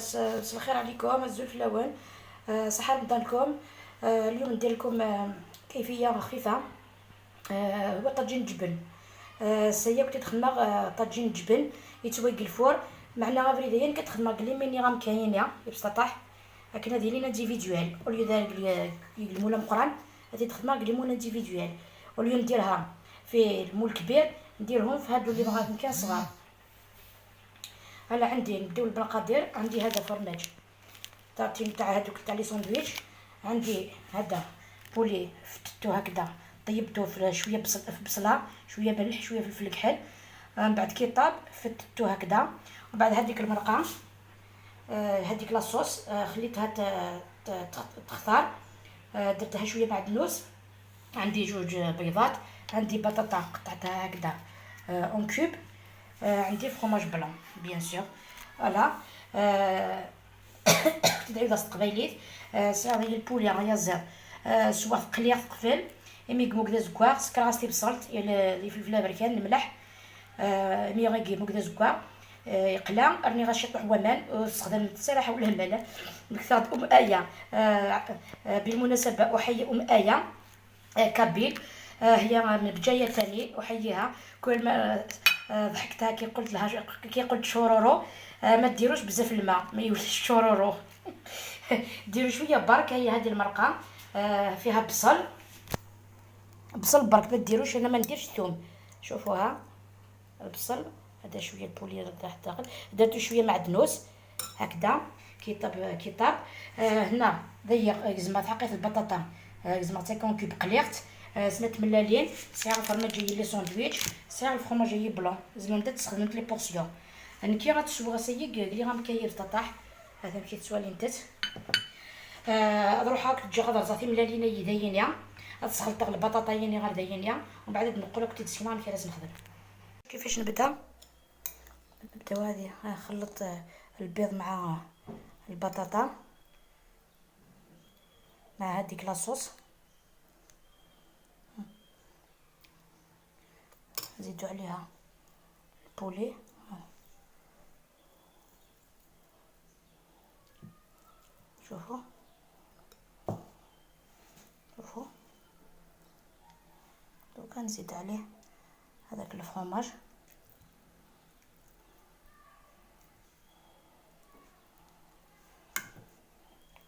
مساء الخير عليكم الزول فلاون، صحة رمضانكم. اليوم ندير لكم كيفية خفيفة، هو طاجين الجبن. سيا كنت تخدم طاجين الجبن يتويق ال four معنا غافريديان كتخدم les mini غام يبسطح لكن هذه لينا individuelles au lieu ال moule مقران هذه تخدم les moules individuels au lieu نديرها في ال moule كبير نديرهم في هادو اللي بغا كان صغار. هلا عندي نبداو بالمقادير. عندي هذا fromage tartine تاع هادوك تاع les sandwichs، عندي هذا poulet فتتو هكذا طيبته في شوية بصل في بصله شوية ملح شوية فلفل كحل، من بعد كي طاب فتتو هكذا. ومن بعد هذيك المرقه هذيك la sauce خليتها تخثر، درتها شوية معدنوس. عندي جوج بيضات، عندي بطاطا قطعتها هكذا en cubes، عندي fromage blanc bien sûr. voilà تدعي داس قبايليت ساعة ال poulet غيا زير سوا قليه قفل إمي كموك زكوار سكر غاستي بصلت لي فلفله بركان الملح مي غيكي موك زكوار يقلا راني غاشي طوح ومان واستخدمت الصراحة ولا هماله بكثرة ام ايه. بالمناسبة احيي ام ايه كابيل، هي من بجاية ثاني احييها. كل ما ضحكتها كي قلت لها كي قلت شورورو ما ديروش بزاف الماء ما يوليش شورورو ديروا شوية برك. هي هذه المرقه فيها بصل بصل برك ما ديروش، انا ما نديرش ثوم. شوفوها البصل هذا شوية ال poulet تحت داخل درتو شوية معدنوس هكذا كي طاب كي طاب. هنا ضيق زعما حقيت البطاطا زعما 50 cubes قليغت سنات ملالين ساعة ال fromage les sandwichs ساعة ال fromage blanc زعما بدات تستخدم les portions. انا كي غتسوغ سيق لي غنكيف تطاح هذا كي تسوالي نتت نروح هاك تجي غادر زاتي ملالين يدينيا تسخلط البطاطا يني غير دينيا ومن بعد نقول لك تسكنا كي لازم نخدم. كيفاش نبدا؟ نبداو هذه خلط البيض مع البطاطا مع هذيك la sauce، نزيدو عليها ال poulet. شوفوا شوفوا دوكا نزيد عليه هذاك الفرماج.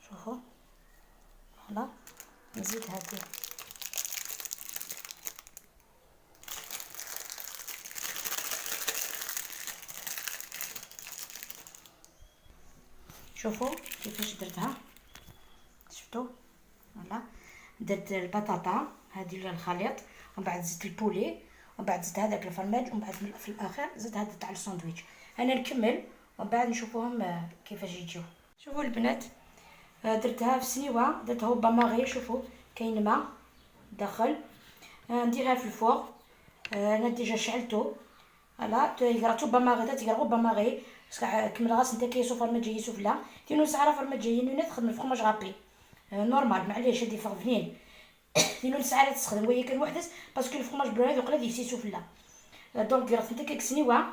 شوفوا voilà نزيد هذه شوفوا كيفاش درتها. شفتوا voilà درت البطاطا هذه الخليط ومن بعد زدت ال poulet ومن بعد زدت هذاك الفرماج ومن بعد في الاخير زدت هذا تاع الساندويتش. انا نكمل ومن بعد نشوفوهم كيفاش يجيو. شوفوا البنات درتها في سنيوه، درتها bain-marie. شوفوا كاين ماء داخل، نديرها في ال four. انا déjà شعلته voilà تيقراتو bain-marie تيقرا bain-marie كمل غاس انت كيسو فرماج يسوف لا تينو سعره فرماج ينو تخدم ال fromage râpé normal معليش هادي فغفنين تينو سعره تستخدم وهي كان وحدس parce que ال fromage blanc يقلا ديك سيسو فلا donc قرات انت كيك سنيوه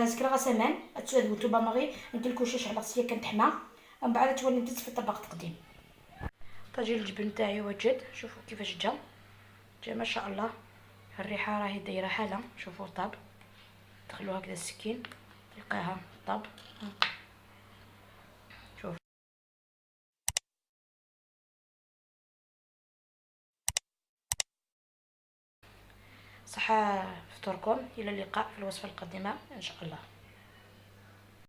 سكرا غاس امان تسوى bain-marie ندير الكوشة على غسيه كانت حما ومن بعد تولي نتس في الطبق تقديم. طاجين الجبن تاعي وجد. شوفوا كيفاش جا جا ما شاء الله، الريحة راهي دايرة حاله. شوفوا طاب، دخلوا هكذا السكين تلقاها طاب. شوف صحة فطوركم، الى اللقاء في الوصفة القادمة ان شاء الله.